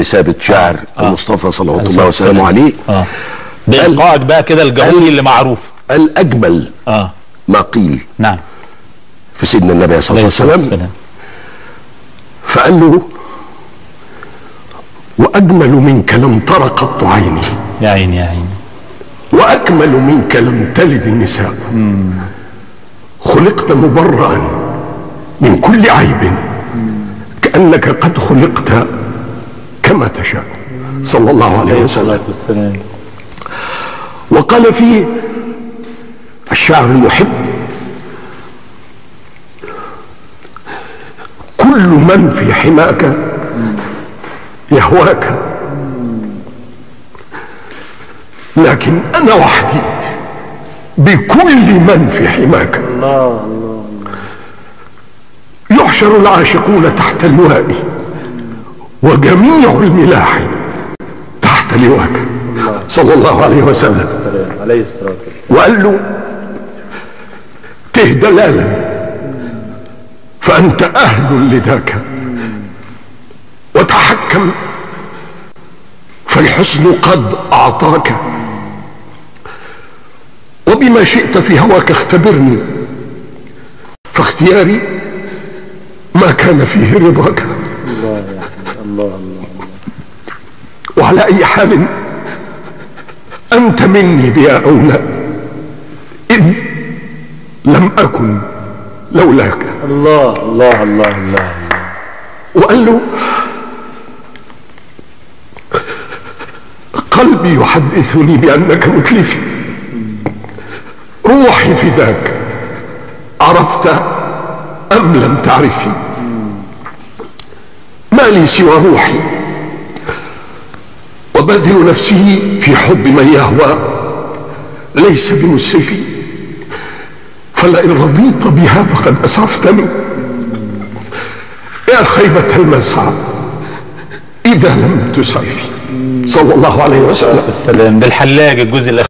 ثابت شاعر المصطفى صلى الله وسلامه عليه. بإلقائك بقى كده الجهوري اللي معروف. قال أجمل ما قيل نعم في سيدنا النبي صلى الله عليه وسلم. فقال له: وأجمل منك لم تر قط عيني، يا عيني يا عيني، وأكمل منك لم تلد النساء، خلقت مبرأ من كل عيب كأنك قد خلقت كما تشاء، صلى الله عليه وسلم. وقال فيه الشاعر المحب: كل من في حماك يهواك، لكن أنا وحدي بكل من في حماك. الله الله. يحشر العاشقون تحت لوائي، وجميع الملاح تحت لواك، صلى الله عليه وسلم. عليه الصلاة والسلام. وقال له: ته دلالا فأنت أهل لذاك، وتحكم فالحسن قد أعطاك، وبما شئت في هواك اختبرني، فاختياري ما كان فيه رضاك. الله الله الله. وعلى أي حال أنت مني بيا أولى، إذ لم أكن لولاك. الله الله الله الله. وقال له: قلبي يحدثني بأنك متلفي، روحي فداك، عرفت أم لم تعرفي، ما لي سوى روحي، وبذل نفسه في حب من يهوى ليس بمسرفي، فلئن رضيت بها فقد أسعفتني، يا خيبة المسعى إذا لم تسعفي، صلى الله عليه وسلم. السلام. بالحلاج الجزء الأخير.